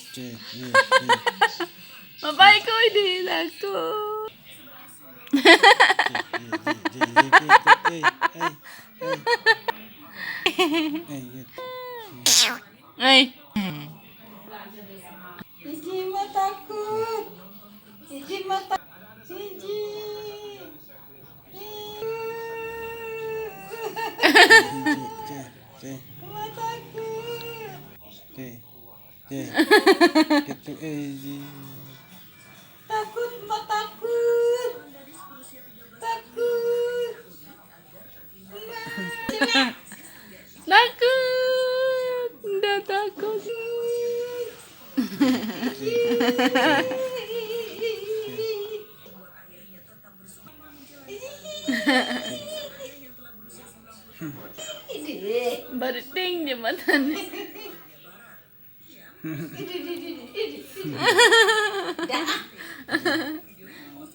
C, Y, Y. Bapak ko hindi ako. C, Y, J, J, Y, K, T, A, A, A. A, Y. Ay. Iji mah takut. Iji mah takut. Iji. C, C, Mah takut. T, J, K, T, A, J. Takut mah takut. Takut. Ma. Takut. Udah takut. Baru ting jembatan.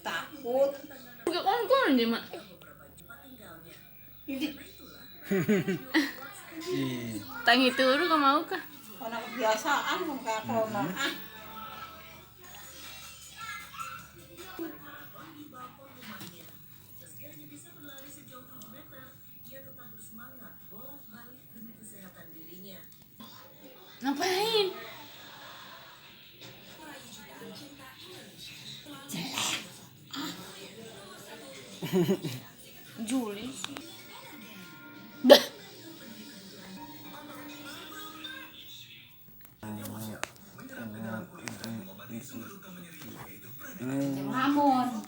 Takut. Buka kongkong dia mak. Ini I. Tangi turu kau mau kah? karena kebiasaan wong kayak kono. Ah. Ngapain? Juli. Dah. Ngelamun.